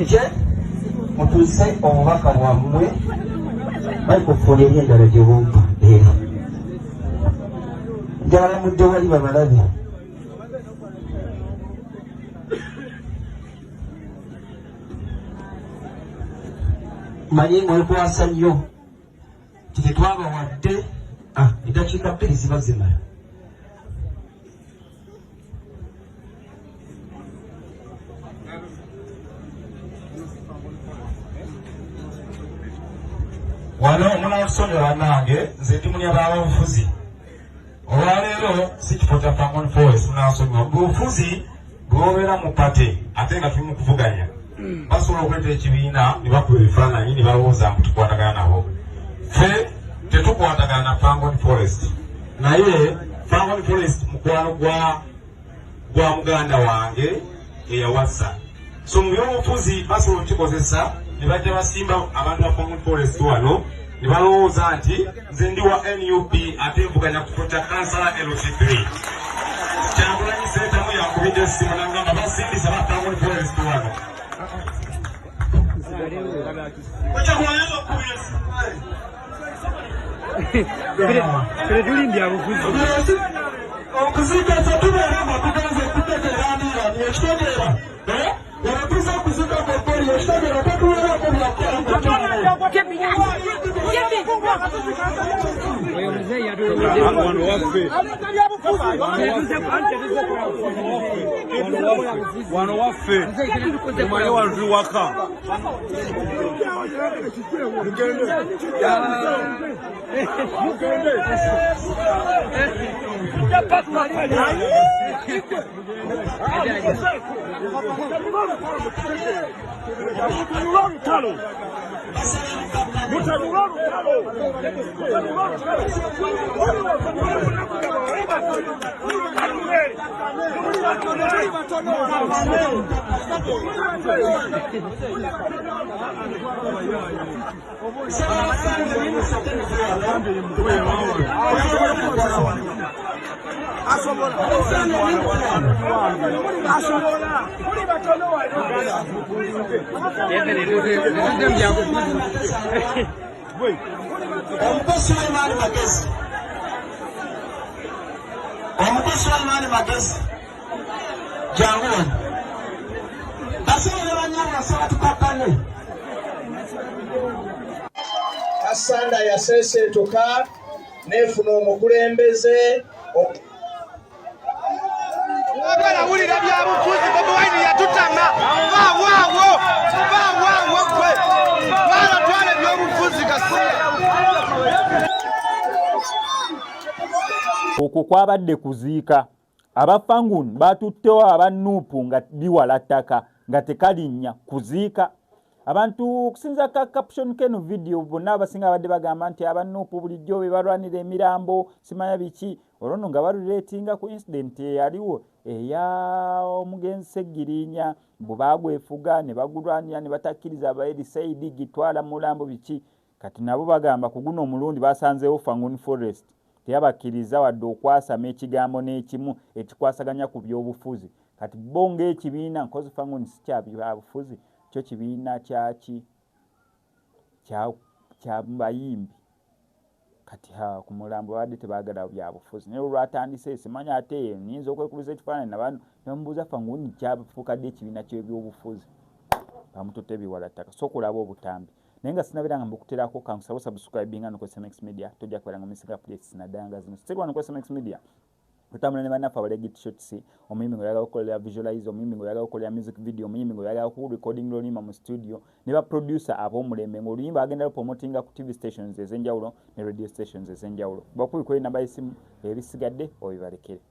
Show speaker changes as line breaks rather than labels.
Mujje mutuuse obubaka bwammwe microphone eri endala gye bumpa leero. Njagala mudde wali babalabe. Manyi mwekwasa nnyo nti tetwabawadde eddakiika 2 ziba zimala.
Wano munansonyiwa bannange, nze ndi mulya b'ababufuzi. Olwaleero si kifo kya Fangone Forest, munansonyiwa. Bufuzi bw'obeera mu pate ate nga tuli mu kuvuganya, basobola okuleeta ekibiina ne bakuba ebifaananyi ne balowooza mbu tukwatagana nabo. Ffe tetukwatagana na Fangone Forest, naye Fangone Forest mukwano gwa muganda wange eyawasa. So mu byobufuzi basobola okukikozesa ne bajja basimba abantu ba Fangone Forest wano ne balowooza nti nze ndi wa NUP ate nvuganya ku kifo kya kansala LC3. Kyagulanyi Ssentamu yankubidde essimu n'angamba basindise ba Fangone Forest wano.
Okuziika ffe tubeera nga tugenze okutegeera aniirani ekitegeera wano tuze okuziika kwekkoli ekitegeera tetuwerako
Wano waffe omanye wano tuli waka. Mugende. Mugende.
Omuko Suleiman Magezi, omuko Suleiman Magezi, jangu wano. Basobola bannange, basaba tukakkane.
Kassanda yaseeseetuka n'efuna omukulembeze.
Mwagala wulira byabufuzi, Bobi Wine yatutama. Vawaawo, vawaawo gwe twala twala ebyobufuzi gasiya.
Okwo kwabadde kuziika. Aba Fangone batuttewo aba NUP nga biwala ttaka nga tekalinnya kuziika. Abantu okusinza ka caption keno video bonna abasinga abadde bagamba nti aba NUP bulijjo be balwanira emirambo simanya biki, olwo nno nga baluleetinga ku incident eyaliwo eya omugenzi Ssegirinya bwe baagwefuga ne bagulwanira ne batakkiriza aba Erisaidi gitwala mulambo biki. Kati nabo bagamba ku guno omulundi basanzeewo Fangone Forest teyabakkiriza wadde okwasama ekigambo n'ekimu ekikwasaganya ku byobufuzi. Kati bo ng'ekibiina nkozi Fangone si kya byabufuzi, kyo kibiina kyaki kya bayimbi. Kati ha ku mulambo babadde tebaagala byabufuzi, naye olwatandise simanyi ate nnyinza okwekubiza ekifaananyi nabano ne bamubuuza Fangone kyafuuka ddi ekibiina ky'ebyobufuzi, bamututte biwala ttaka. So okulaba obutambi naye nga sinabeera nga mbukuterako, kankusaba subscribinga no ku SMX Media, tojja kubeera nga omisinga updates naddala nga zino. Still wano ku SMX Media tutambula ne bannaffe abali Git Shots. Omuyimbi ng'oyagala okukolera visualize, omuyimbi ng'oyagala okukolera music video, omuyimbi ng'oyagala ku recording oluyimba mu studio, ne ba producer ab'omulembe ng'oluyimba agenda lupromotinga ku TV stations ez'enjawulo ne radio stations ez'enjawulo. Bakubiko enamba y'essimu, ebisigadde obibalekere.